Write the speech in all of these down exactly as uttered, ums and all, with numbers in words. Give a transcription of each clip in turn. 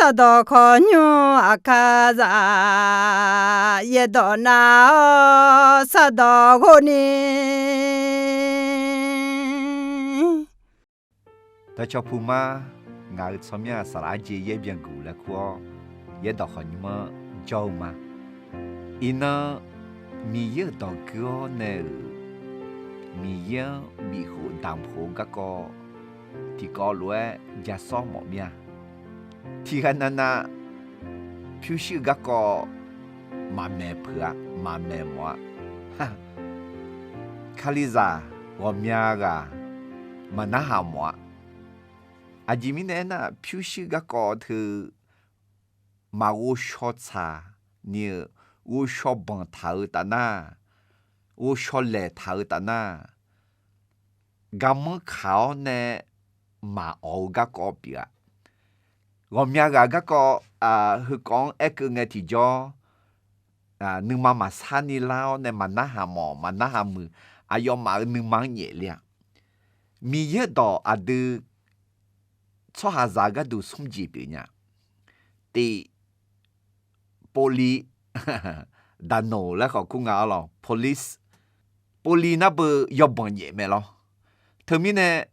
Sardawq khawqnymr aqkar zaq, yaerdawq nav-awr sardawq ghov ni. Dawqcawq puq ma, ngaq-euq tsawrmyanr-aq saqlaq arjeq yaer byanguq laer kur-awr, yaerdawq khawqnymr-anr jawr-eu ma. Iqnan, Miqyaer-euq dawq gui-awr nae-euq Miqyaer-anr bifkhof damq khof-eu garkawv tiqkawv lof-aer ja sawr mawf mir-a. Tiqghaq navnav pyurshuir-eu garkawv maqmaeq peuq-a, maqmaeq mawf-a. Kalizaq ghawqmya ghaq maqnarhaq mawf-a. Aqjeq mirnae aernar, pyurshuir garkawv teu maqghov shaw tsaq ni-euq, ghovshaw banq taq-eu taf nar, ghovshaw laeq taq-eu taf nar, garmanr kaq-awr nae maqawq-eu garkawv pyeuf-a. Ghawqmya ghaq garkawv, heukawv-anr aerkeuv ngae tiqjawr, nuima maqsar ni lar-awr nae maqnarhaq mawf, maqnarhaq muiq, aqyawfmaf-euq nuima-anr nyaef le-a. Miqyaer-euq dawq aqdui tsawrhaqzaq gharduq smr jeq pyeuf nya. Tiq, pov li, daqnoq laer khawf kur nga arlawq, police. Pov li nar beu yawbanq nyaef mae lawr. Teumirnae,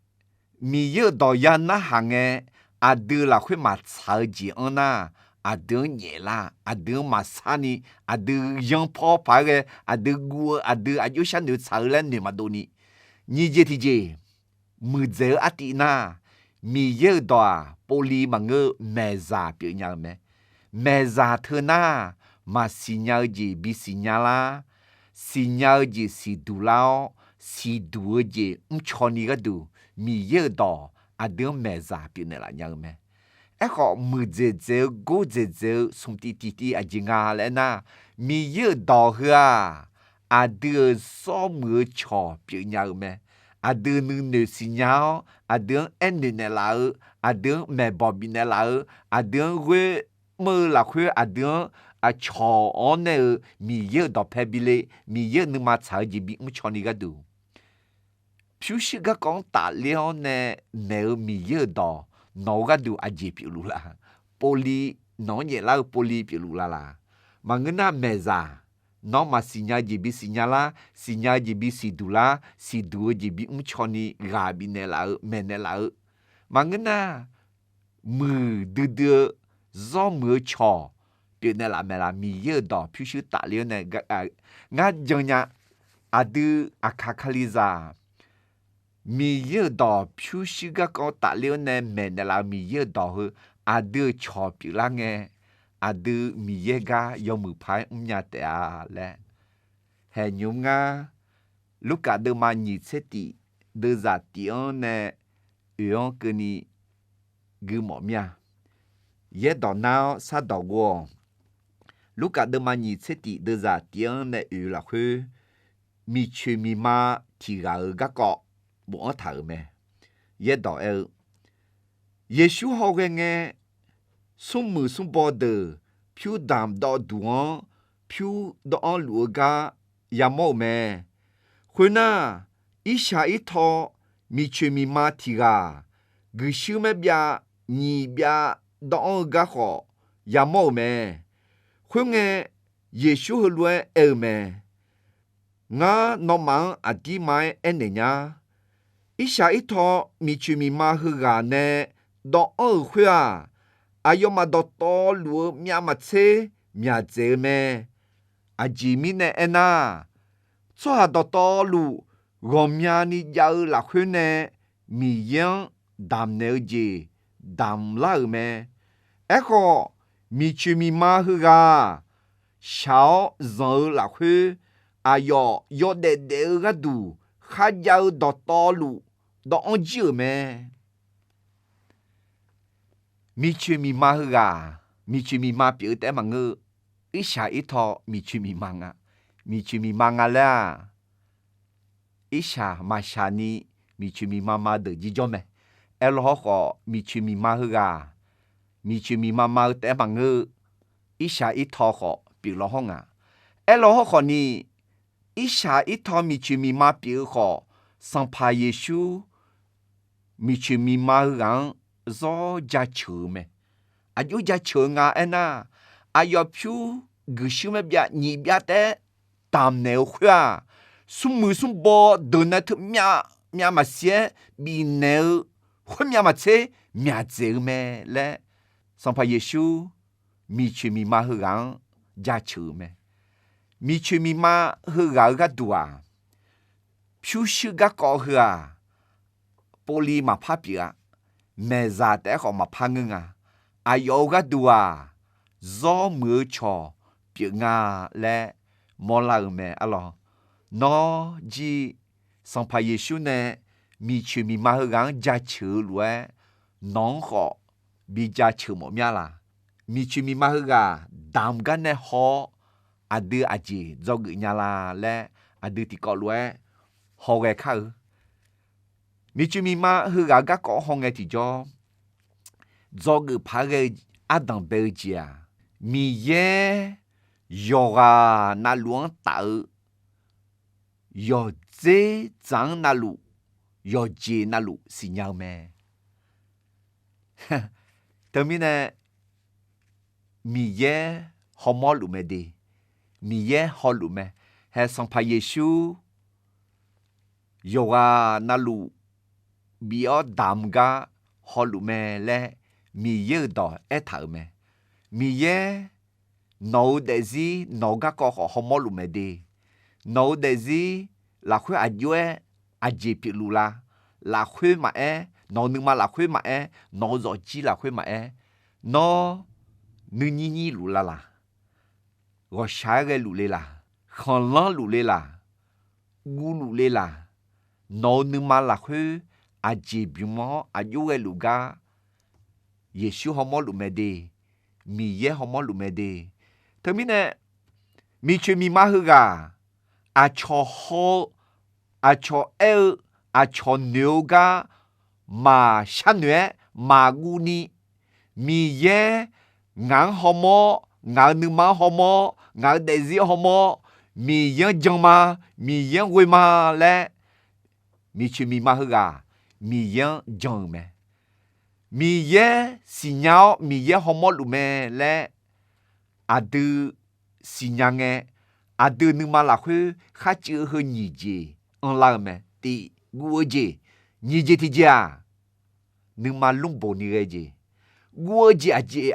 Miqyaer-euq dawq ya narhaq ngae, aqdui lafkhoer maqtsaq-eu jeq anr nar, aqdui-anr nyaef lar, aqdui-anr maqsar ni, aqdui yanr pawr paq-aer ghae, aqdui guv-eu, aqdui aqjox sharnoeq tsaq-eu laer noeq maqdov ni. Nyiq jeq tiqjeq, muiqdzaeq-eu artiv nar, Miqyaer-euq dawq-aq, pov li maqngeur-eu maeqzaq pyeuf nya-eu mae. Maeqzaq teu nar, maqsiq nya-eu jeq bisiq nya lar, siqnya-eu jeq siqduq lar-awr, siqduq-eu jeq mrcaw ni gharduq, Miqyaer-euq dawq aqdui-anr maeqzaq pyeufnaeq laf nya-eu mae. Aerkhawf, muiqdzaeq dzaeq-eu gordzaeq dzaeq-eu smq tiqtiq tiv aqjeq nga laer aernar, Miqyaer-euq dawq heu-aq, aqdui-euq zawr muiq-eu cawq pyeuf nya-eu mae. Aqdui nuinoeq siqnya-awr, aqdui-anr aernoeq naeqlaf-eu, aqdui-anr maeqbawq bifnaeq laf-eu, aqdui-anr ghoer mr-eu lafkhoer aqdui-anr aqcawq-awr nae-eu Miqyaer-euq dawqpae bi le, Miqyaer-euq nuima tsaq-eu jeq bimr caw ni gharduq, pyurshuir garkawv-anr tafler-awr nae maeq-eu Miqyaer-euq dawq nawq-eu gharduq aqjeq pyeufluf la? Pov li, nawq-anr nyaeflar-eu pov li pyeufluf la laq? Maqngeur nar maeqzaq, nawr maqsiq nya-eu jeq bisiq nya lar, siqnya-eu jeq bisiq duq lar, siqduq-eu jeq bimr caw ni ghaq bifnaeq laf-eu maeqnaeq laf-eu, maqngeur nar muiqdui dui-eu zawr muiq-eu cawq pyeufnaeq laf mae laq? Miqyaer-euq dawq pyurshuir tafler-awr nae ngar jan nya. Aqdui aqkaq kalizaq, Miqyaer-euq dawq pyurshuir garkawv tafler-awr nae maeqnaeq laf-eu Miqyaer-euq dawq heu aqdui-euq cawq pyeuflar ngae, aqdui Miqyaer gar yawmuiq paq-aer mrnya taef-a laer, haeqnymr ngar Lurkaf deuvma nyiq tser tif deuvzaq tif-anr nae oeq-anr keuvni gui mawf mir-a. Yaerdawq nar-awr sardawq ghov-awq. Lurkaf deuvma nyiq tser tif deuvzaq tif-anr nae oeq lafkhoer, miqcoeq miqma tiq ghaq-euq garkawv bofanr taq-euq mae. Yaerdawq aer-eu, Yeqsur hawghae ngae, smrmuiq smrbaw deuq pyur damq dawv duq-anr pyur dawvanr luf-eu gar yamawr-euq mae. Khoernar, irshaq irtaw miqcoeq miqma tiq ghaq guiqshuir maer byav nyiq byav dawvanr-eu gar khawf yamawr-euq mae. Khoerngae, Yeqsur heulof-aer aer-eu mae. Ngar nawmaf-anr aqdirma-aer aernaeq nya. Irshaq irtaw miqcoeq miqma heughaq nae dawvanr-euq khoer-aq, aqyawfmaf dawqtawvluf-eu myavmaqtser myaqdzaeq-eu mae. Aqjeq mirnae aernar, tsawrhaq dawqtawvluf ghawqmyani jav-eu lafkhoer nae Miqyaer-anr damqnaeq-eu jeq damqlar-euq mae. Aerkhawf, miqcoeq miqma heughaq-aq, shaq-awr zanq-eu lafkhoer aqyawf yawdaef daef-eu gharduq kharjav-eu dawqtawvluf dawvanr jir-euq mae. Miqcoeq miqma heughaq, miqcoeq miqma pyeuf-eu taef-aer maqngeur-eu, irshaq irtaw miqcoeq miqma nga. Miqcoeq miqma nga laer-aq, irshaq maqshaq ni miqcoeq miqma ma deuq jirjawr mae. Aerlaw hawrkhawf, miqcoeq miqma heughaq, miqcoeq miqma ma-eu taef-aer maqngeur-eu, irshaq irtaw khawf pyeuf law hawr nga. Aerlaw hawrkhawf ni, irshaq irtaw miqcoeq miqma pyeuf-eu khawf, Sanqpaq Yeqsur miqcoeq miqma heughaq-anr zawr jaceuq-eu mae. aqjox jaceuq-eu nga aernar, aqyawf pyur guiqshuir maqbyav nyiq byav taef-aer damq naeq-eu khoer-aq, smrmuiq smrbaw deuq nae teu myav myav maqsiq-aer bifnaeq-eu khoermyav maqtser myaqdzaeq-eu mae laer, Sanqpaq Yeqsur miqcoeq miqma heughaq-anr jaceuq-euq mae. Miqcoeq miqma heughaq-eu gharduq-aq, pyurshuir garkawv heu-aq, povli maqpar pyeuf-a. Maeqzaq taef-aer khawf maqpar ngeur nga. Aqyawf-euq gharduq-aq, zawr muiq-eu cawq pyeuf nga laer mawrlar-eu mae arlawr. Nawr jir Sanqpaq Yeqsur nae miqcoeq miqma heughaq-anr jaceuq-eu lof-aer, nawq-anr khawf bi jaceuq mawf mya laq? Miqcoeq miqma heughaq damq gar nae haw-awr, aqdui aqjeq dzawgeuf nya la laer aqdui tiqkawv lof-aer hawghae kar-eu. Miqcoeq miqma heughaq garkawv hawngae tiqjawr, dzawgeuf paq-aer ghae-eu ardanq bae-eu jeq-aq, Miqyaer yawqghaq navluf-anr taf-eu yawqdzer dzaq-anr navluf, yawqjeq navluf siqnya-eu mae. Teumirnae Miqyaer hawmawr luf mae de. Miqyaer hawluf mae. Hae Sanqpaq Yeqsur yawqghaq navluf bif-awr damq gar hawluf mae laer Miqyaer-euq dawq aertaq-euq mae. Miqyaer nawq-eu daefzir nawq-eu garkawv khawf hawmawr luf mae de. Nawq-eu daefzir lafkhoer aqjox-aer aqjeq pyeufluf la? Lafkhoer maqaer, nawq-eu nuima lafkhoer maqaer, nawq-eu zawqjir lafkhoer maqaer, nawr nuinyir nyir luf la laq? Ghawqshaq-aer ghae luf le laq? Khanqlanr luf le laq? Guv luf le laq? Nawq-eu nuima lafkhoer aqjeq bymq-awr aqjox ghae luf gar Yeqsur hawmawr luf mae de. Miqyaer hawmawr luf mae de. Teumirnae miqcoeq miqma heughaq aqcawq haw-eu, aqcawq aer-eu, aqcawq noeq-eu gar maqshar noeq-aer maqguv ni, Miqyaer ngaq-anr hawmawr, ngaq-euq nuima-anr hawmawr, ngaq-euq daefzir-anr hawmawr, Miqyaer-anr jan ma, Miqyaer-anr ghoe ma laer miqcoeq miqma heughaq Miqyaer-anr jan-euq mae. Miqyaer siqnya-awr Miqyaer hawmawr luf mae laer aqdui siqnya ngae, aqdui nuima lafkhoer kharcuiv heu nyiq jeq anrlar-eu mae. Tiq, guv-eu jeq. Nyiq jeq tiqjeq-aq, nuima lmr boq ni ghae jeq. Guv-eu jeq aqjeq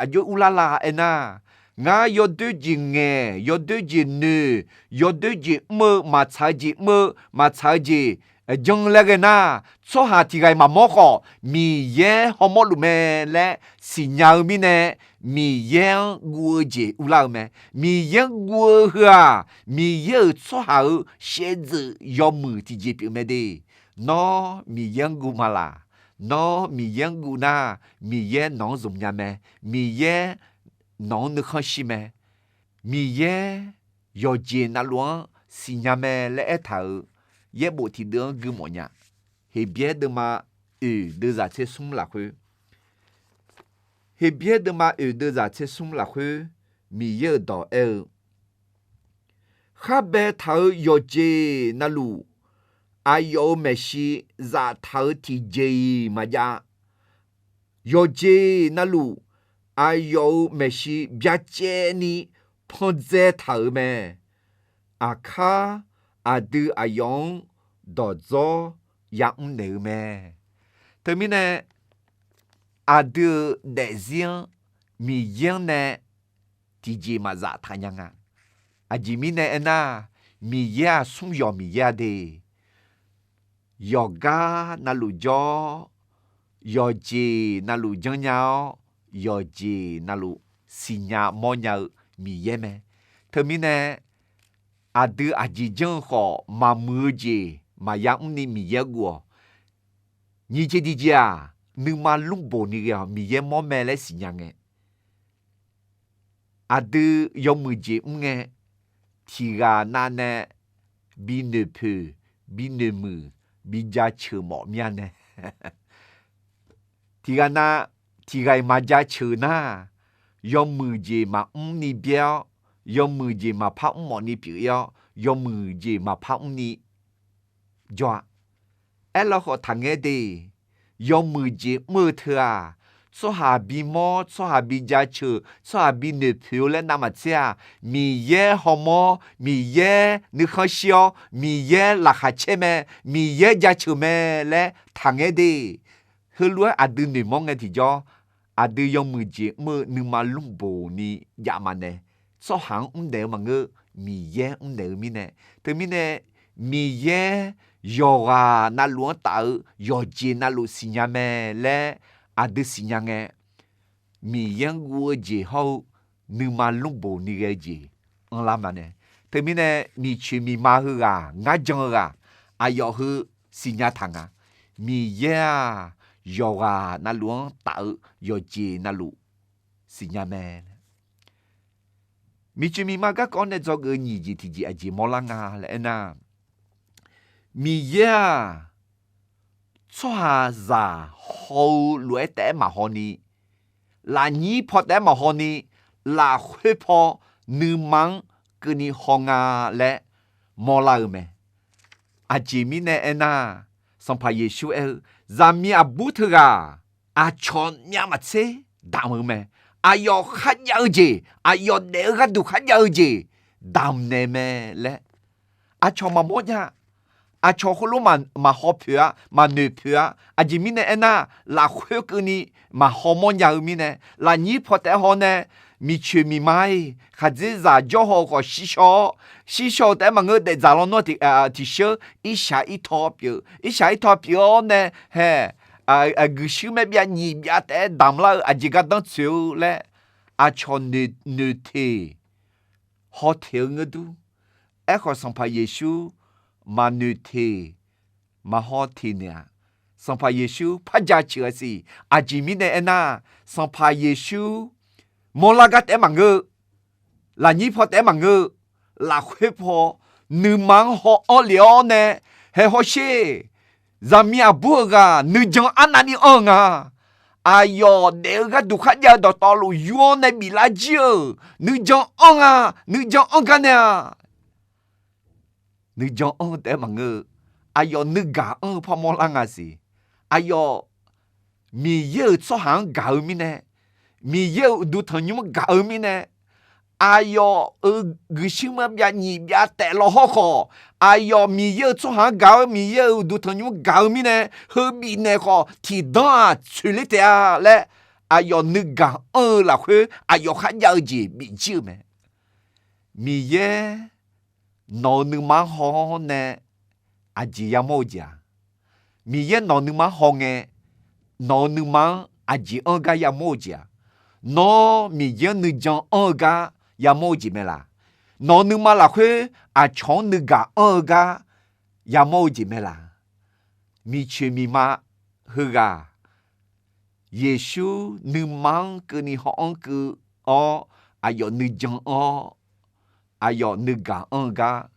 aqjox urlar la aernar, ngar yawdoer jeq ngaeq, yawdoer jeq noeq, yawdoer jeq mr-eu, maqtsaq-eu jeq mr-eu, maqtsaq-eu jeq jan laer ghae nar, tsawrhaq tiq ghaq-iq maqmawr khawf Miqyaer hawmawr luf mae laer siqnya-eu mirnae, Miqyaer-anr guv-eu jeq urlar-eu mae. Miqyaer-anr guv-eu heu-aq, Miqyaer-euq tsawrhaq-euq shaevdzeuf yawmuiq tiqjeq pyeuf mae de. Nawr Miqyaer-anr guv ma laq? Nawr Miqyaer-anr guv nar, Miqyaer nawq-anr zmq nya mae. Miqyaer nawq-anr nuikhanr shir mae. Miqyaer yawqjeq navluf-anr siqnya mae laer aertaq-euq yaerbof tiqdeuv-anr gui mawf nya. Heqbyaer deuvma oeq deuvzaq tser smr lafkhoer, Heqbyaer deuvma oeq deuvzaq tser smr lafkhoer Miqyaer-euq dawq aer-eu, Khar baetaq-euq yawqjeq navluf, aqyawf-euq maeqshi zaftaq-euq tiqjeq-iq maqjav. Yawqjeq navluf, aqyawf-euq maeqshi byacaevni pandzae taq-euq mae. Aqkar aqdui aqyawf-anr dawqdzawr yamr naeq-eu mae. Teumirnae, aqdui-euq daefzir-anr Miqyaer-anr nae tiqjeq maqzaf taq nya nga. Aqjeq mirnae aernar, Miqyaer-aq smr yawq Miqyaer-a de. Yawqgar navluf jawr-awr, yawqjeq navluf janrnya-awr, yawqjeq navluf siqnya mawrnya-eu Miqyaer mae. Teumirnae, aqdui aqjeq janr-eu khawf maqmuiq-eu jeq maqya mrni Miqyaer guv-awq. Nyiq jeq tiqjeq-aq, nuima lmr boq ni ghae-awq Miqyaer mawr mae laer siqnya ngae, aqdui yawmuiq jeq mr ngae, tiq ghaq navnae bi noeqpoeq, bi noeqmuiq, bi jaceuq mawf mir-a nae. Tiq ghaq nav, tiq ghaq-iq maqjaceuq nar, yawmuiq jeq maqmr ni byaer-awr, yawmuiq jeq maqpar mr mawf ni pyeuf-ir-awr, yawmuiq jeq maqpar mr ni jawr-a. Aerlawkhawf taqngaer de, yawmuiq jeq mr-eu teu-aq, tsawrhaq bimawr, tsawrhaq bijaceuq, tsawrhaq binoeqpoeq-eu laer navmaqtser-aq, Miqyaer hawmawr, Miqyaer nuikhanr shir-awr, Miqyaer laqkhaq caer mae, Miqyaer jaceuq mae laer taqngaer de. Heulof-aer aqdui noeqmawr ngae tiqjawr, aqdui yawmuiq jeq mr-eu nuima lmrboq ni jav maqnaeq. Tsawrhaq-anr mrnaeq-eu maqngeur, Miqyaer mrnaeq-eu mirnae. Teumirnae, Miqyaer yawqghaq navluf-anr taf-eu yawqjeq navluf siqnya mae laer aqdui siqnya ngae, Miqyaer-anr guv-eu jeq hawr-eu nuima lmrboq ni ghae-eu jeq anrlar maqnaeq. Teumirnae, miqcoeq miqma heughaq ngar jan-eu ghaq, aqyawf heu siqnya taq nga. Miqyaer-aq, yawqghaq navluf-anr taf-eu yawqjeq navluf siqnya mae. Miqcoeq miqma garkawv nae dzawgeuf-eu nyiq jeq tiqjeq aqjeq mawrlar nga laer aernar, Miqyaer-aq, tsawrhaqzaq haw-eu lof-aer taef-aer maqhaw ni, lafnyir paw taef-aer maqhaw ni, lafkhoer paw nuima-anr keuvni haw nga laer mawrlar-eu mae. Aqjeq mirnae aernar, Sanqpaq Yeqsur aer-eu, zaqmiq aqbur teughaq aqcawq myav maqtser damq-eu mae. Aqyawf kharjav-eu jeq, aqyawf daef-eu gharduq kharjav-eu jeq damq naeq mae laer aqcawq maqmawr nya. Aqcawq khoerlof maqhaw poeq-a, maqnoeq poeq-a. Aqjeq mirnae aernar, lafkhoer keuvni maqhaw mawrnya-eu mirnae, lafnyir paw taef-aer haw nae, miqcoeq miqma-iq khaqdzerzaq jawr haw-eu khawf shir shaw-awr, shir shaw-eu taef-aer maqngeur, daefdzaq lawnmr tiq sheur irshaq irtaw pyeuf, irshaq irtaw pyeuf-awr nae hae, guiqshuir maer byav nyiq byav taef-aer damq lar-eu aqjeq gardanr tsoeq-eu laer, aqcawq noeqteq haw teq-eu ngeur dur. Aerkhawf, Sanqpaq Yeqsur maqnoeq teq maqhaw teq naeq-aq, Sanqpaq Yeqsur par jaceuq-a siq. Aqjeq mirnae aernar, Sanqpaq Yeqsur mawrlar gar taef-aer maqngeur-eu, lafnyir paw taef-aer maqngeur-eu, lafkhoer paw nuima-anr haw-anr lef-awr nae, hae hawsher, zaqmiq aqbur-eu ghaq nuijan arnavni anr-eu nga. Aqyawf daef-eu gharduq kharjav-eu dawqtawvluf yur-awr nae biflar jir-euq nuijan anr nga, nuijan anr gar nae-a. Nuijan anr-eu taef-aer maqngeur-eu, aqyawf nuigaq anr-eu par mawrlar nga siq. Aqyawf Miqyaer-euq tsawrhaq-anr gaq-eu mirnae, Miqyaer-euq uqduq tanqnymr gaq-eu mirnae, aqyawf-euq guiqshuir maqbyav nyiq byav taef law hawrkhawf, aqyawf Miqyaer-euq tsawrhaq-anr gaq-awr Miqyaer-euq uqduq tanqnymr gaq-eu mirnae, heu bifnaeq khawf tiqdanr-aq tsoeqler taef-a laer, aqyawf nuigaq anr-eu lafkhoer aqyawf kharjav-eu jeq bifjir-eu mae. Miqyaer nawq-euq nuima-anr haw-awr nae aqjeq yamawr-eu jeq-aq, Miqyaer nawq-euq nuima-anr haw ngae, nawq-euq nuima-anr aqjeq anr-eu gar yamawr-eu jeq-aq, nawr Miqyaer-anr nuijan anr-eu gar yamawr-eu jeq mae laq? Nawq-euq nuima lafkhoer aqcawq-anr nuigaq anr-eu gar yamawr-eu jeq mae laq? Miqcoeq miqma heughaq Yeqsur nuima-anr keuvni haw-anr keuv-awr, aqyawf nuijan anr-awr, aqyawf nuigaq anr-eu gar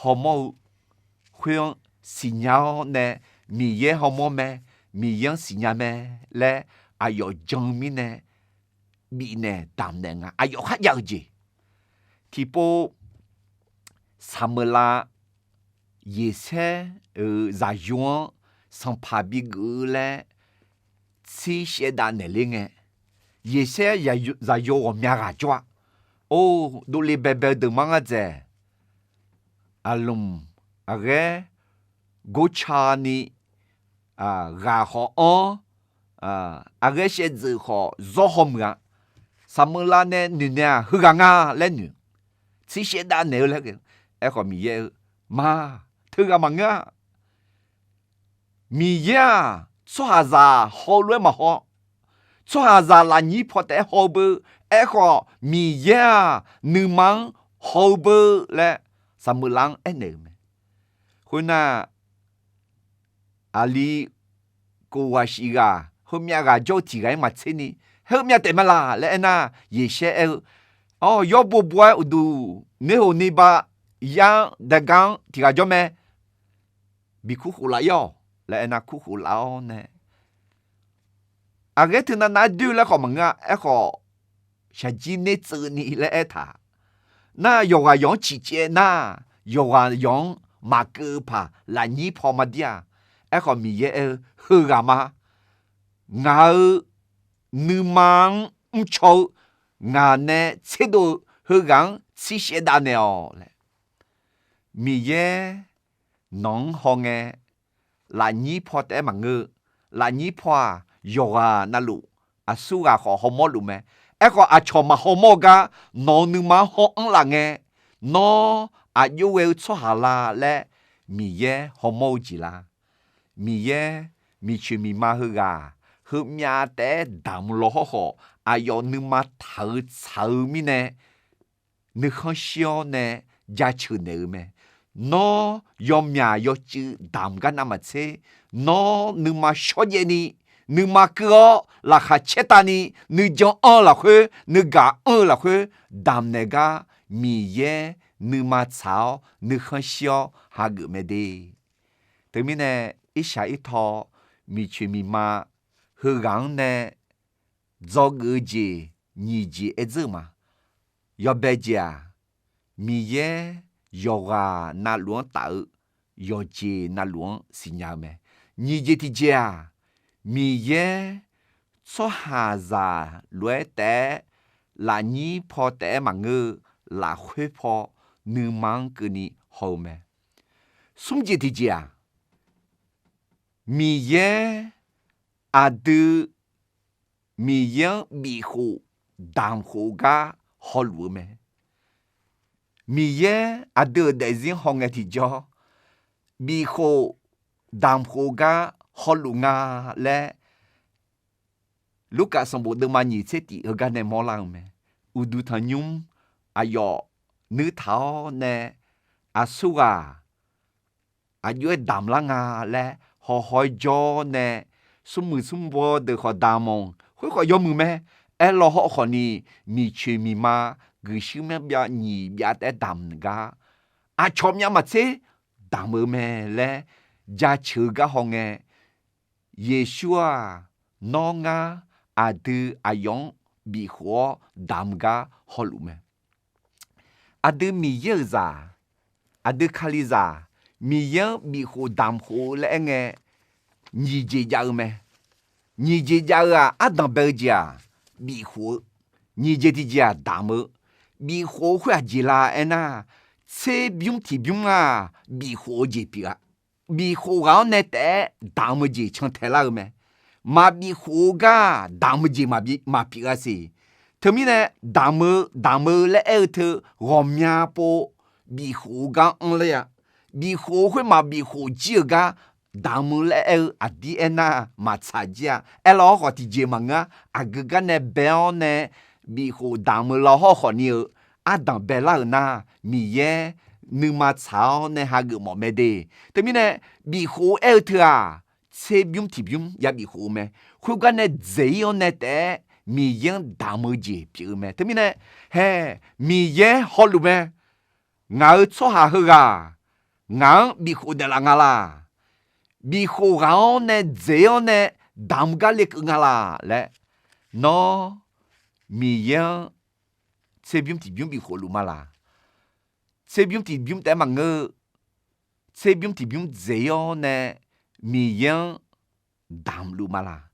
hawmawr-eu khoer-anr siqnya-awr nae, Miqyaer hawmawr mae, Miqyaer-anr siqnya mae laer aqyawf jan-eu mirnae bifnaeq damqnaeq nga. Aqyawf kharjav-eu jeq tiqpov, Saqmeuqlav Yeqsaer-euq zaqyo-anr sanqpaq bigeuf-eu laer tser shaevdav naeqler ngae, Yeqsaer zaqyo ghawqmya ghaq jawr-a. Or, dovle baebae-eu deuq mar ngar dzaeq, aqlmq aqghaer gorca ni, ghaq khawf anr, aqghaer shaevdzeuf khawf zawr hawmuiq-a. Saqmeuqlav nae noeq naeq-aq heughaq nga laer noeq, tser shaevdav naeq-eu laer. Aerkhawf Miqyaer-eu, ma, teughaq maqngeur-a. Miqyaer-aq, tsawrhaqzaq haw-eu lof-aer maqhaw. Tsawrhaqzaq lafnyir paw taef-aer haw-eu beu. Aerkhawf Miqyaer-aq, nuima-anr haw-eu beu laer Saqmeuqlav-anr aernaeq-euq mae. Khoernar, aqli kof ghaq shif ghaq heumyav ghaq jawr-eu tiq ghaq-ir maqtser ni, heumyav taef ma laq laer aernar, Yeqsaer aer-eu, Awr, yawr bo bo-aer uqduq noerhoq ni ba yar-anr daegar-anr tiq ghaq jawr mae. Bi kurkhof laf-ir-awq laer aernar, kurkhof laf-awr nae, aqghaer teunav nav-aer doer laer khawf maqngeur-a. Aerkhawf, shaqjir ner tseuv ni laer aertaq. Nar, yawqghaq yawq-anr ciqcaev nar, yawqghaq yawq-anr maqkeuv-eu paq lafnyir paw maqdir-a. Aerkhawf Miqyaer aer-eu, heughaq ma. Ngaq-euq nuima-anr mrcaw-eu, ngaq nae tserdov-eu heughaq-anr tser shaevdav naeq-awq laer. Miqyaer nawq-anr haw ngae, lafnyir paw taef-aer maqngeur-eu. Lafnyir paw-aq, yawqghaq navluf aqsurghaq khawf hawmawr luf mae. Aerkhawf, aqcawq maqhawmawr-eu gar nawq-euq nuima-anr haw-anr laf ngae, nawr aqjox ghae-eu tsawrhaq la laer Miqyaer hawmawr-eu jeq la? Miqyaer, miqcoeq miqma heughaq heumyav taef-aer damq law hawrkhawf, aqyawf nuima taq-eu tsaq-eu mirnae, nuikhanr shir-awr nae jaceuq naeq-eu mae. Nawr yawmyaq yawcuiv damq gar navmaqtser, nawr nuima shawrjaev ni, nuima keuv-awr laqkhaq caertav ni, nuijan anr-eu lafkhoer, nuigaq anr-eu lafkhoer damq naeq gar Miqyaer nuima tsaq-awr nuikhanr shir-awr hageuf mae de. Teumirnae, irshaq irtaw miqcoeq miqma heughaq-anr nae dzawgeuf-eu jeq nyiq jeq aer dzeur-eu ma. Yawbae jeq-aq, Miqyaer yawqghaq navluf-anr taf-eu yawqjeq navluf-anr siqnya-eu mae. Nyiq jeq tiqjeq-aq, Miqyaer tsawrhaqzaq lof-aer taef-aer lafnyir paw taef-aer maqngeur-eu lafkhoer paw nuima-anr keuvni haw-eu mae. Smr jeq tiqjeq-aq, Miqyaer aqdui Miqyaer-anr bifkhof damq khof-eu gar hawluf-eu mae. Miqyaer aqdui-euq daefzir-anr hawngae tiqjawr, bifkhof damq khof-eu gar hawluf nga laer, Lurkaf sanqbof deuvma nyiq tser tif heugar nae mawrlar-eu mae. Uqduq tanqnymr aqyawf nuir taq-awr nae, aqsurghaq aqjox-aer damq lar nga laer hawqhaw-aer jawr nae, smrmuiq smrbaw deuq khawf damq-awq. Khoerkhawf yawmuiq mae. Aerlaw hawrkhawf ni, miqcoeq miqma guiqshuir myanr byav nyiq byav taef-aer damq gar, aqcawq myav maqtser damq-eu mae laer jaceuq-eu gar hawngae, Yeqsur-aq, nawr ngar aqdui aqyawf-anr bifkhof-awr damq gar hawluf mae. Aqdui Miqyaer-euq zaq, aqdui Kalizaq, Miqyaer-anr bifkhof damq khof-eu laer aerngae, nyiq jeq jav-eu mae. Nyiq jeq jav-eu-aq, ardanq bae-eu jeq-aq, bifkhof-eu, nyiq jeq tiqjeq-aq damq-eu. Bifkhof-eu khoer aqjeq la aernar, tserbymr tiqbymr-aq bifkhof-eu jeq pyeuf-a. Bifkhof ghaq-anr nae taef-aer damq-eu jeq cantae lar-eu mae. Maqbif khof-eu gar damq-eu jeq maqpyeuf-a siq. Teumirnae damq-eu, damq-eu laer aer-eu teu ghawqmya pov bif khof-eu gar anr ler-a. Bif khof-eu khoer maqbif khof jir-euq gar damq-eu laer aer-eu aqdir aernar maqtsaq jir-a. Aerlaw hawrkhawf tiqjeq maqngeur-a. Aqgeu gar nae bae-awr nae bif khof damq-eu law hawrkhawf ni-eu ardanq baelar-euq nar, Miqyaer nuima tsaq-awr nae hageuf mawf mae de. Teumirnae bif khof-eu aer-eu teu-aq, tserbymr tiqbymr ya bif khof-eu mae. Khoergar nae dzaeq-ir-awr nae taef-aer Miqyaer-anr damq-eu jeq pyeuf-eu mae. Teumirnae hae, Miqyaer hawluf mae. Ngaq-euq tsawrhaq heughaq ngaq-anr bif khof daeqlaf nga laq? Bif khof ghaq-awr nae dzaeq-awr nae damq gar lekeuv nga laq laer, nawr Miqyaer-anr tserbymr tiqbymr bif khof luf ma laq? Tserbymr tiqbymr taef-aer maqngeur-eu, tserbymr tiqbymr dzaeq-ir-awr nae Miqyaer-anr damq luf ma laq?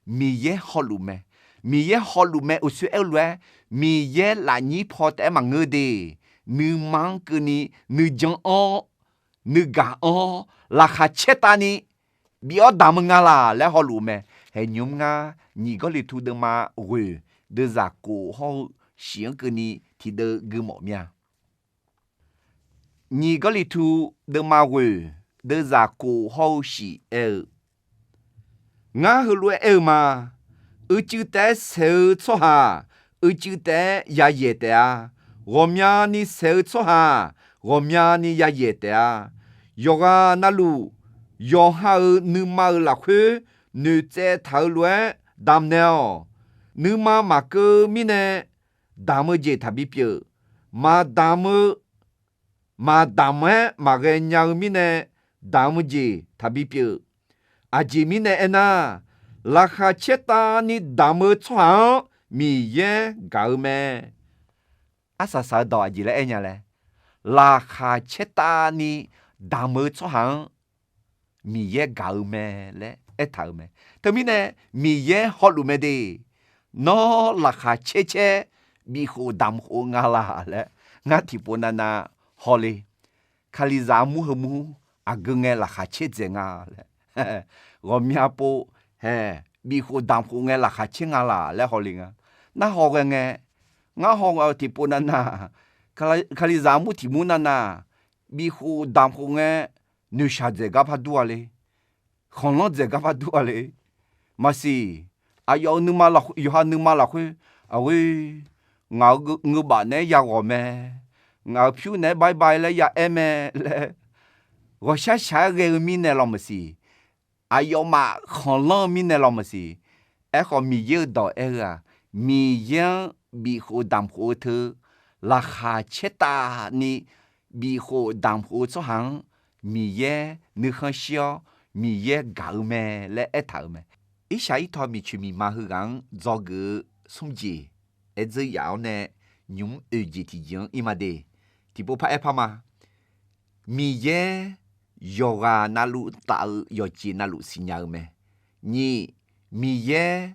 Miqyaer hawluf mae. Miqyaer hawluf mae. Uqshoe aer-eu lof-aer, Miqyaer lafnyir paw taef-aer maqngeur de. Nuima-anr keuvni, nuijan anr-awr, nuigaq anr-awr, laqkhaq caertavni bif-awr damq-eu nga laq laer hawluf-eu mae. Haeqnymr ngar, nyiq Gawrliqtu deuvma ghoeq deuvzaq kof hawr-eu shif-anr keuvni tiqdeuv gui mawf mir-a. Nyiq Gawrliqtu deuvma ghoeq deuvzaq kof hawr-eu shif aer-eu, Ngar heulof-aer aer-eu ma. Uicuiv taef-aer saeq-eu tsawrhaq-aq, uicuiv taef-aer yayaeq taef-a. Ghawqmyani saeq-eu tsawrhaq-aq, ghawqmyani yayaeq taef-a. Yawqghaq navluf, yawqha-euq nuima-euq lafkhoer noeqtsaev taq-eu lof-aer damq naeq-awq. Nuima maqkeuv mirnae damq-eu jeq taqbi pyeuf. Maqdamq-eu, maqdamq-aer maqghae nya-eu mirnae damq-eu jeq taqbi pyeuf. Aqjeq mirnae aernar, laqkhaq caertavni damq-eu tsawrhaq-anr Miqyaer gaq-eu mae. Arsaq saq-eu dawq aqjeq laer aer nya laer, laqkhaq caertavni damq-eu tsawrhaq-anr Miqyaer gaq-eu mae laer aertaq-euq mae. Teumirnae Miqyaer hawluf mae de. Nawr laqkhaq caer caer bifkhof damq khof-eu nga laq laer, ngar tiqpov navnav hawle. Kalizaq armur heumur aqgeu ngae laqkhaq caer dzaeq nga laer, ghawqmya pov hae, bifkhof damq khof ngae laqkhaq caer nga laq laer hawle nga. Narhaw ghae ngae, ngar haw nga-eu tiqpov navnav, Kalizaq armur tiq mur navnav, bifkhof damq khof ngae, noeqshaq dzaeq gar par dur-a le. Khanqlanr dzaeq gar par dur-a le. Maqsiq, aqyawf-euq nuima lafkhoer, yawqha nuima lafkhoer, aqghoer, ngaq-euq ngeu-, ngeurbaf naeq-aer yaghawq mae, ngaq-euq pyur naeq-aer bye bye laer yaaer mae laer, ghawqshar shaq-aer ghae-eu mirnae lawq maqsiq, aqyawfmaf khanqlanr-eu mirnae lawq maqsiq. Aerkhawf, Miqyaer-euq dawq aer-eu-aq, Miqyaer-anr bifkhof damq khof-eu teu, laqkhaq caer taf ni bifkhof damq khof-eu tsawrhaq-anr, Miqyaer nuikhanr shir-awr, Miqyaer gaq-eu mae laer aertaq-euq mae. Irshaq irtaw miqcoeq miqma heughaq-anr dzawgeuf-eu smr jeq aer dzeur yaf-awr nae, nymq mr oeq jeq tiqjeq-anr ir ma de. Tiqpov par aer par ma. Miqyaer yawqghaq navluf taf-eu yawqjeq navluf siqnya-eu mae. Nyiq, Miqyaer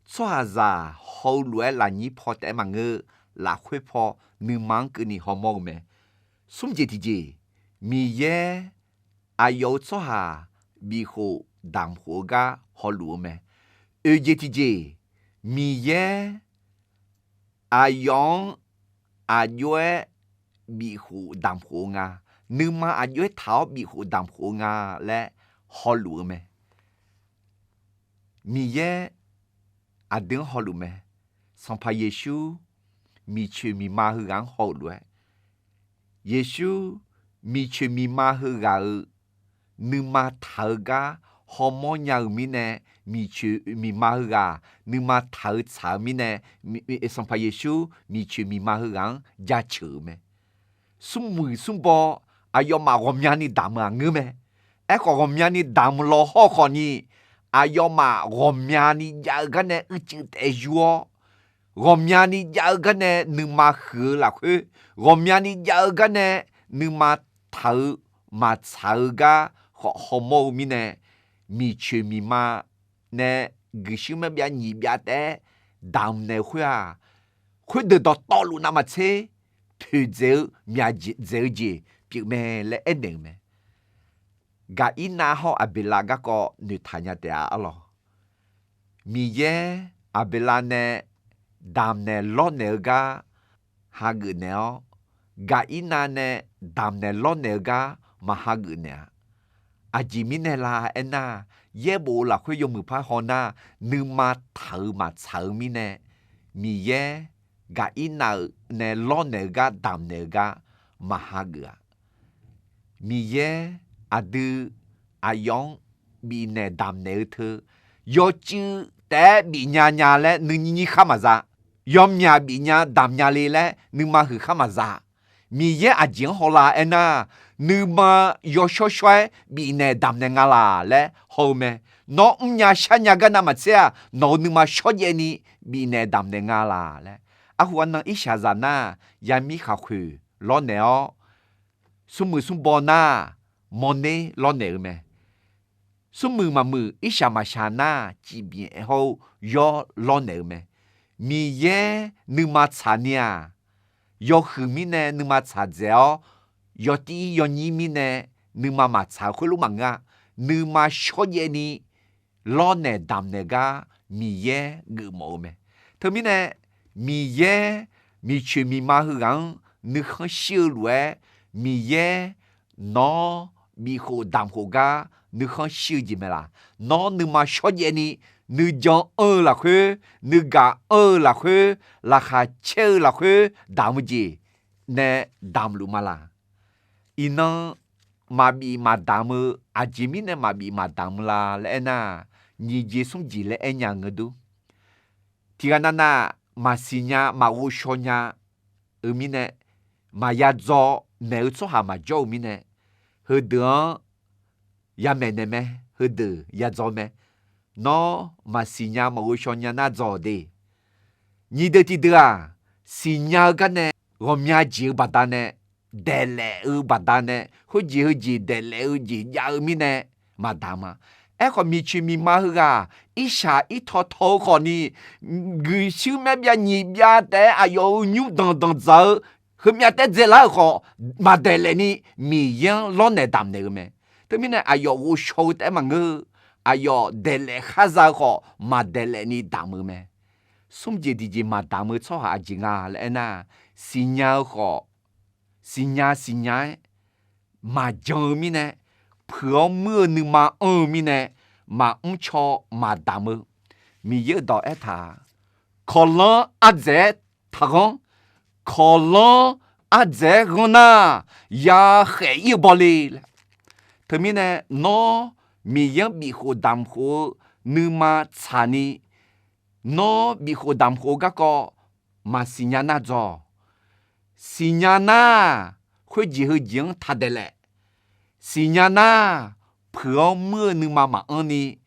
tsawrhaqzaq haw-eu lof-aer lafnyir paw taef-aer maqngeur, lafkhoer paw nuima-anr keuvni hawmawr-eu mae. Smr jeq tiqjeq, Miqyaer aqyawf-euq tsawrhaq bifkhof damq khof-eu gar hawluf-eu mae. Oeq jeq tiqjeq, Miqyaer aqyawf-anr aqjox-aer bifkhof damq khof-eu nga, nuima aqjox-aer taq-awr bifkhof damq khof-eu nga laer hawluf-eu mae. Miqyaer aqdui-anr hawluf mae. Sanqpaq Yeqsur miqcoeq miqma heughaq-anr haw-eu lof-aer, Yeqsur miqcoeq miqma heughaq-euq nuima taq-eu gar hawmawr nya-euq mirnae, miqcoeq miqma heughaq nuima taq-eu tsaq-eu mirnae, Sanqpaq Yeqsur miqcoeq miqma heughaq-anr jaceuq-euq mae. Smrmuiq smrbaw aqyawfmaf ghawqmyani damq-eu aqngeur mae. Aerkhawf, ghawqmyani damq law hawr khawfni, aqyawfmaf ghawqmyani jav-eu garnae uicuiv taef yur-awr, ghawqmyani jav-eu garnae nuima huiq-eu lafkhoer, ghawqmyani jav-eu garnae nuima taq-eu maqtsaq-eu gar khawf hawmawr-eu mirnae, miqcoeq miqma nae guiqshuir marbyav nyiq byav taef-aer damq naeq-eu khoer-aq, khoerdeuq dawqtawvluf navmaqtser poeqdzaeq-eu myaq dzaeq-eu jeq pyeuf mae laer aernaeq-eu mae. Gaqirnav hawr Aqbeqlav garkawv noeqtaq nya taef-a arlawq. Miqyaer Aqbeqlav nae damq naeq lawrnaeq-eu gar hageuf naeq-awr, Gaqirnav nae damq naeq lawrnaeq-eu gar maq hageuf naeq-a. Aqjeq mirnae la aernar, yaerbof-eu lafkhoer yawmuiq par haw nar, nuima taq-eu maqtsaq-eu mirnae, Miqyaer Gaqirnav-euq nae lawrnaeq-eu gar damq naeq-eu gar maq hageuf-a. Miqyaer aqdui aqyawf-anr bifnaeq damq naeq-eu teu, yawcuiv taef-aer bifnya nya laer nuinyir nyir khar maqza. Yawmyaq bifnya damq nya le laer nuima huiq khar maqza. Miqyaer aqjeq-anr hawlar aernar, nuima yawshawr shawr-aer bifnaeq damq naeq nga laq laer haw-eu mae. Nawr mrnya sharnya gar navmaqtser-aq, nawq-euq nuima shawrjaev ni bifnaeq damq naeq nga laq laer. Arhu arnan irshaqzaq nar, yamir khaqkhoeq lawrnaeq-awr, smrmuiq smrbaw nar, mawrner lawrnaeq-eu mae. Smrmuiq maqmuiq irshaq maqshaq nar, cifbif aer hawr-eu yawr lawrnaeq-eu mae. Miqyaer nuima tsaq ni-aq, yawhuiq mirnae nuima tsaq dzaeq-awr, yawtir yawnyir mirnae nuima maqtsaq-eu khoerlof maqngeur-a. Nuima shawrjaev ni lawrnaeq damq naeq gar Miqyaer geufmawf-eu mae. Teumirnae, Miqyaer miqcoeq miqma heughaq-anr nuikhanr shir-eu lof-aer, Miqyaer nawr bifkhof damq khof gar nuikhanr shir-eu jeq mae laq. Nawr nuima shawrjaev ni nuijan anr-eu lafkhoer, nuigaq anr-eu lafkhoer, laqkhaq caer-eu lafkhoer damq-eu jeq nae damq luf ma laq. Iqnan maqbif maqdamq-eu, aqjeq mirnae maqbif maqdamq-eu la laer aernar, nyiq jeq smr jeq laer aer nya ngeur dur. Tiqghaq navnav maqsiq nya maqghov shaw nya-eu mirnae, maqya dzaw maeq-eu tsawrhaq maqjawr-eu mirnae, heudeuq-anr yamaeq naeq mae, heudeuq ya dzaw mae. Nawr maqsiq nya maqghov shaw nya nar dzaw de. Nyiq deuq tiqdeuq-aq, siqnya-eu garnae ghawqmya jeq-eu baqdanae, daeqlaef-eu baqdanae, khoerjeq heujeq daeqlaef-eu jeq jav-eu mirnae maqdamq-a. Aerkhawf, miqcoeq miqma heughaq irshaq irtaw taw-eu khawfni, guiqshuir maer byav nyiq byav taef-aer aqyawf-euq nymr danqdanq dzaq-eu heumyav taef-aer dzaelar-euq khawf, maqdaeqlaef ni Miqyaer-anr lawrnaeq damqnaeq-eu mae. Teumirnae, aqyawf ghovshaw-eu taef-aer maqngeur-eu, aqyawf daeqlaef kharza-eu khawf, maqdaeqlaef ni damq-eu mae. Smr jeq tiqjeq maqdamq-eu tsawrhaq aqjeq nga laer aernar, siqnya-eu khawf, siqnya siqnya-aer maqjan-eu mirnae, puiq-awr muir-eu nuima anr-eu mirnae, maqmr caw maqdamq-eu. Miqyaer-euq dawq aertaq-a, kawqlanr ardzaeq-aer taqghanr, kawqlanr ardzaeq-aer ghanr nar, ya khaef ir-eu bawle laer. Teumirnae, nawr Miqyaer-anr bifkhof damq khof-eu nuima tsaqni, nawr bifkhof damq khof-eu garkawv maqsiqnya nar dzaw. Siqnya nar, khoerjeq heujeq-anr taqdaeqlaef. Siqnya nar, puiq-awr muir-eu nuima maqanr ni,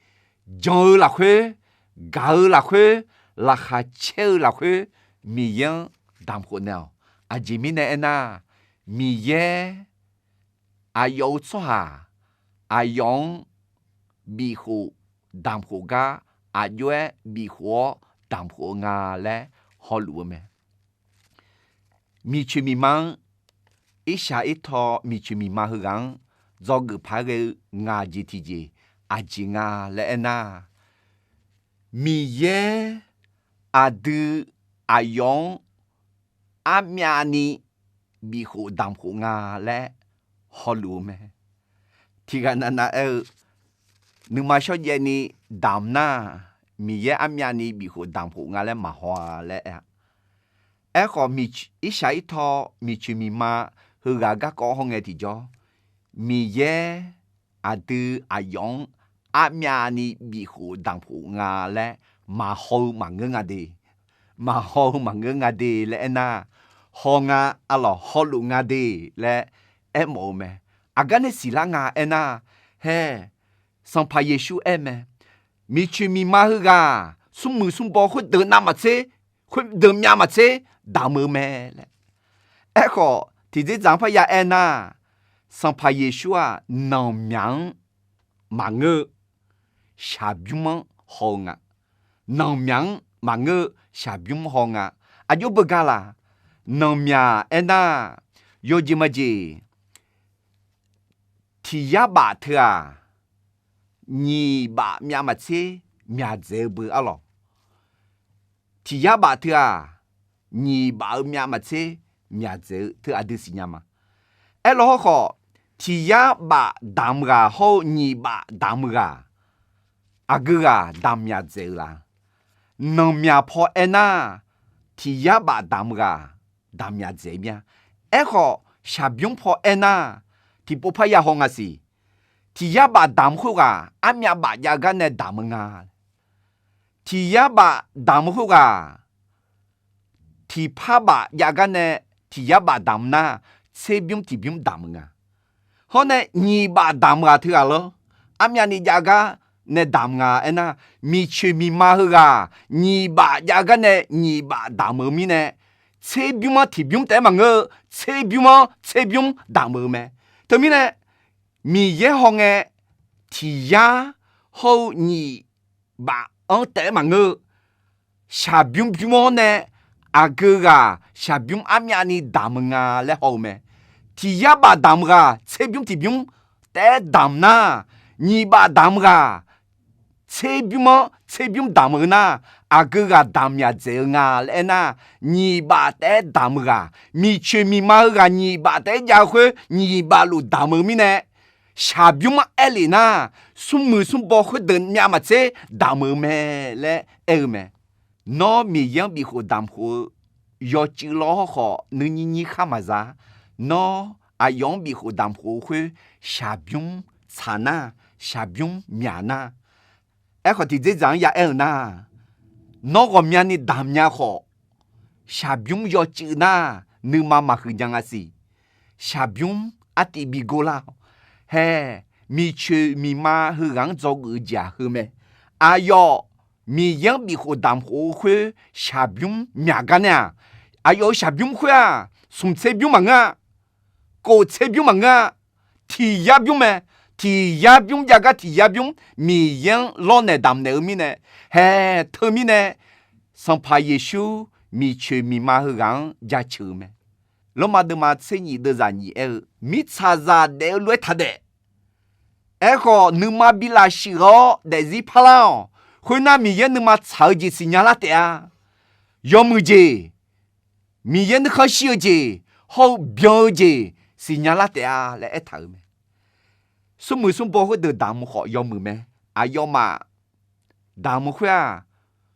jan-eu lafkhoer, gaq-eu lafkhoer, laqkhaq caer-eu lafkhoer, Miqyaer-anr damq khof naeq-awq. Aqjeq mirnae aernar, Miqyaer aqyawf-euq tsawrhaq, aqyawf-anr bifkhof damq khof gar, aqjox-aer bifkhof-awr damq khof-eu nga laer hawluf-eu mae. Miqcoeq miqma-anr, irshaq irtaw miqcoeq miqma heughaq-anr dzawgeuf paq-aer ghae-eu ngaq jeq tiqjeq aqjeq nga laer aernar, Miqyaer aqdui aqyawf-anr armyavni bifkhof damq khof nga laer hawluf-eu mae. Tiqghaq navnav aer-eu, nuima shawrjaev ni damq nar, Miqyaer armyavni bifkhof damq khof nga laer maqhaw-a laer aer-a. Aerkhawf, irshaq irtaw miqcoeq miqma heughaq garkawv hawngae tiqjawr, Miqyaer aqdui aqyawf-anr armyavni bifkhof damq khof nga laer maqhaw-eu maqngeur nga de. Maqhaw-eu maqngeur nga de laer aernar, haw nga, arlawq hawluf nga de laer aermawf-eu mae. Aqgar nae siqlar nga aernar, hae, Sanqpaq Yeqsur aer mae, miqcoeq miqma heughaq smrmuiq smrbaw khoerdeuq navmaqtser, khoerdeuq myavmaqtser damq-eu mae laer. Aerkhawf, tiqdzerdzaq-anr parya aernar, Sanqpaq Yeqsur-aq, nanqmyaq-anr maqngeur-eu, shaqbymr-anr haw-eu nga. Nanqmyaq-anr maqngeur-eu, shaqbymr haw nga. Aqjox beugar laq? Nanqmyaq aernar, yawjeq majeq, tiq yar baf teu-aq, nyiq baf myavmaqtser myaqdzaeq-eu beu arlawq. Tiq yar baf teu-aq, nyiq baf-eu myavmaqtser myaqdzaeq-eu teu aqdui siqnya ma. Aerlawr hawrkhawf, tiq yar baf damq ghaq hawr-eu nyiq baf damq ghaq, aqgeu ghaq damq myaqdzaeq-eu la? Nanqmyaq paw aernar, tiq yar baf damq ghaq damq myaqdzaeq mir-a. Aerkhawf, shaqbymr paw aernar, tiqpov parya haw nga siq. Tiq yar baf damq khoerghaq armyav baf jav gar nae damq-eu nga. Tiq yar baf damq-eu khoerghaq tiqpar baf jav gar nae tiq yar baf damq nar, tserbymr tiqbymr damq-eu nga. Hawr nae nyiq baf damq ghaq teughaq lor, armyavni jav gar nae damq nga aernar, miqcoeq miqma heughaq nyiq baf jav gar nae nyiq baf damq-eu mirnae, tserbymr-anr tiqbymr taef-aer maqngeur-eu, tserbymr-anr tserbymr damq-eu mae. Teumirnae, Miqyaer hawngae tiq yar hawr-eu nyiq baf-anr taef-aer maqngeur-eu, shaqbymr bymr-anr nae aqgeu ghaq shaqbymr armyavni damq-eu nga laer haw-eu mae. Tiq yar baf damq ghaq tserbymr tiqbymr taef-aer damq nar, nyiq baf damq ghaq tserbymr-anr tserbymr damq-eu nar, aqgeu ghaq damq myaqdzaeq-eu nga laer aernar, nyiq baf taef-aer damq-eu ghaq, miqcoeq miqma heughaq nyiq baf taef-aer jav-eu khoer nyiq baf luf damq-eu mirnae, shaqbymr-anr aer lef nar, smrmuiq smrbaw khoerdeuq myavmaqtser damq-eu mae laer aer-eu mae. Nawr Miqyaer-anr bifkhof damq khof-eu yawcuiv lawr hawrkhawf nuinyir nyir khar maqza. Nawr aqyawf-anr bifkhof damq khof-eu khoer shaqbymr tsaq nar, shaqbymr myaq nar, aerkhawf tiqdzerdzaq-anr ya aer-eu nar, nawr ghawqmyani damq nya khawf, shaqbymr yawcuiv nar, nuima maqhuiq nya nga siq. Shaqbymr artiv bi gor lar-awq. Hae, miqcoeq miqma heughaq-anr dzawgeuf-eu jeq-aq heu mae. Aqyawf Miqyaer-anr bifkhof damq khof-eu khoer shaqbymr myaq gar nae-aq, aqyawf-euq shaqbymr khoer-aq, smq tserbymr maqngeur-a, kof tserbymr maqngeur-a, tiq yar bymr mae. tiq yar bymr jav gar tiq yar bymr Miqyaer-anr lawrnaeq damqnaeq-eu mirnae, haeq teumirnae Sanqpaq Yeqsur miqcoeq miqma heughaq-anr jaceuq-eu mae. Lormav deuvma tser nyif deuvzaq nyif aer-eu, mirtsaqzaq daef-eu lof-aer taqdaef. Aerkhawf, nuima bi lafshuif-awr daefzir parlar-awq. Khoernar, Miqyaer nuima tsaq-eu jeq siqnya lar taef-a. Yawmuiq jeq, Miqyaer nuikhanr shir-eu jeq, hawr-eu byan-eu jeq siqnya lar taef-a laer aertaq-euq mae. Smrmuiq smrbaw khoerdeuq damq-eu khawf yawmuiq mae. Aqyawfmaf damq-eu khoer-aq,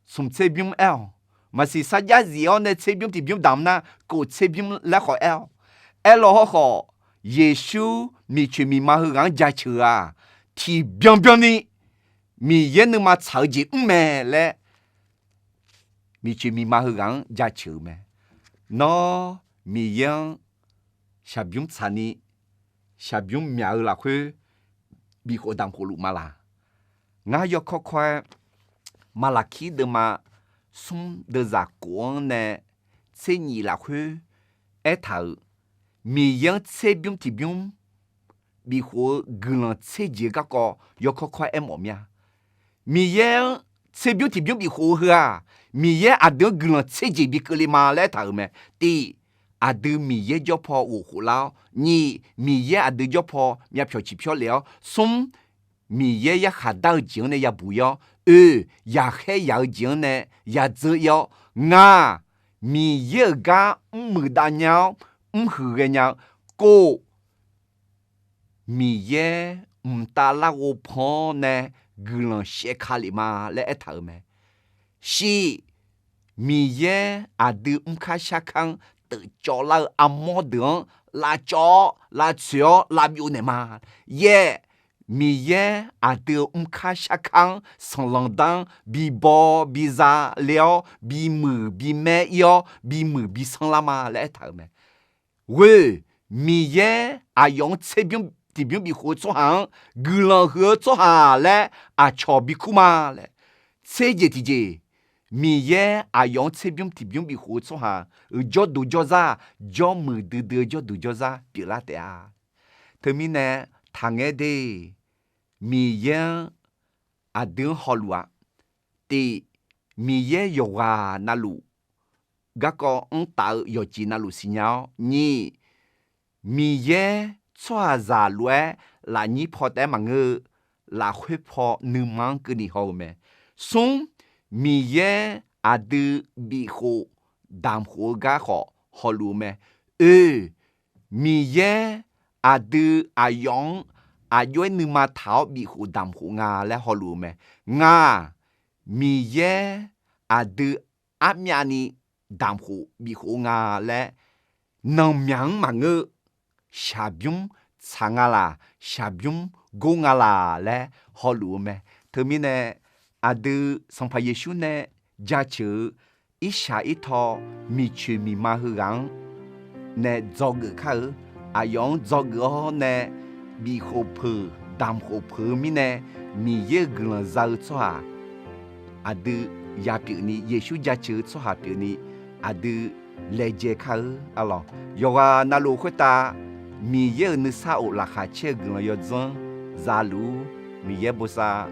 smq tser bymr aer-awq. Maqsiq sarjax zif-awr nae tser bymr tiqbymr damq nar, kof tser bymr laer khawf aer-awq. Aerlaw hawrkhawf, Yeqsur miqcoeq miqma heughaq-anr jaceuq-aq, tiqbyan byanni Miqyaer nuima tsaq-eu jeq mr mae laer, miqcoeq miqma heughaq-anr jaceuq-eu mae. Nawr Miqyaer-anr shaqbymr tsaqni, shaqbymr myaq-eu lafkhoer bifkhof damq khof luf ma laq? Ngar yawkawr kawr-aer Maqlaqkir deuvma smr deuvzaq kof-anr nae tser nyif lafkhoer aertaq-euq, Miqyaer-anr tser bymr tiqbymr bifkhof-eu guiqlanq tser jeq-eu garkawv yawkawr kawr-aer aermawf mir-a. Miqyaer-anr tser bymr tiqbymr bifkhof-eu heu-aq, Miqyaer aqdui-anr guiqlanq tser jeq bi keuvle ma laer aertaq-euq mae. Tif, aqdui Miqyaer jawr paw ghofkhof lar-awr, nyif, Miqyaer aqdui jawr paw myavpyawq ciqpyawr lef-awr, smr, Miqyaer yarkhaq dar-eu jeq-anr nae yabuq ir-awr, oe, yaqkhaer yaq-eu jeq-anr nae yadzeur ir-awr, ngaq, Miqyaer-euq gar mrmuiq dav nya-awr mrhuiq ghaenya-eu, kof, Miqyaer mqtav larghov pan-awr nae guiqlanq shaevka lef ma laer aertaq-euq mae. Shif, Miqyaer aqdui mrkar sharkar-anr teufcawv lar-eu armawr deuq-anr lavcawv-awr lavtsoeq-awr lavbyov naeq ma. Yaeq, Miqyaer aqdui-euq mrkar sharkar-anr sanqlanq dar-anr bibaw biza le-awr bimuiq bimaer ir-awr bimuiq bisanr lar ma laer aertaq-euq mae. Ghoe, Miqyaer aqyawf-anr tser bymr tiqbymr bifkhof-eu tsawrhaq-anr guiqlanq huiq-eu tsawrhaq laer aqcawq bikur ma laer, tser jeq tiqjeq, Miqyaer aqyawf-anr tser bymr tiqbymr bifkhof-eu tsawrhaq-euq jawrduq jawrzar, jawrmuiq duidui-eu jawrduq jawrzar pyeuflar taef-a. Teumirnae taqngaer de, Miqyaer-anr aqdui-anr hawluf-aq, tif, Miqyaer yawqghaq navluf garkawv-anr taf-eu yawqjeq navluf siqnya-awr, nyif, Miqyaer tsawrhaqzaq lof-aer lafnyir paw taef-aer maqngeur-eu, lafkhoer paw nuima-anr keuvni haw-eu mae. Smr, Miqyaer aqdui bifkhof damq khof-eu gar khawf hawluf-eu mae. Oe, Miqyaer aqdui aqyawf-anr aqjox-aer nuima taq-awr bifkhof damq khof nga laer hawluf-eu mae. Ngaq, Miqyaer aqdui armyavni damq khof bifkhof nga laer nanqmyaq-anr maqngeur-eu, shaqbymr tsaq nga laq, shaqbymr gor nga laq laer hawluf-eu mae. Teumirnae aqdui Sanqpaq Yeqsur nae jaceuq-eu irshaq irtaw miqcoeq miqma heughaq-anr nae dzawgeuf kar-eu, aqyawf-anr dzawgeuf-awr nae bifkhof peuq damq khof peuq-eu mirnae, Miqyaer-euq guiqlanq za-eu tsawrhaq aqdui ya pyeufni, Yeqsur jaceuq-eu tsawrhaq pyeufni aqdui laejae kar-eu arlawq. Yawqghaq navluf khoertav Miqyaer-euq nuisar of laqkhaq caer-eu guiqlanq yawdzanr zaluf-ur. Miqyaer bosav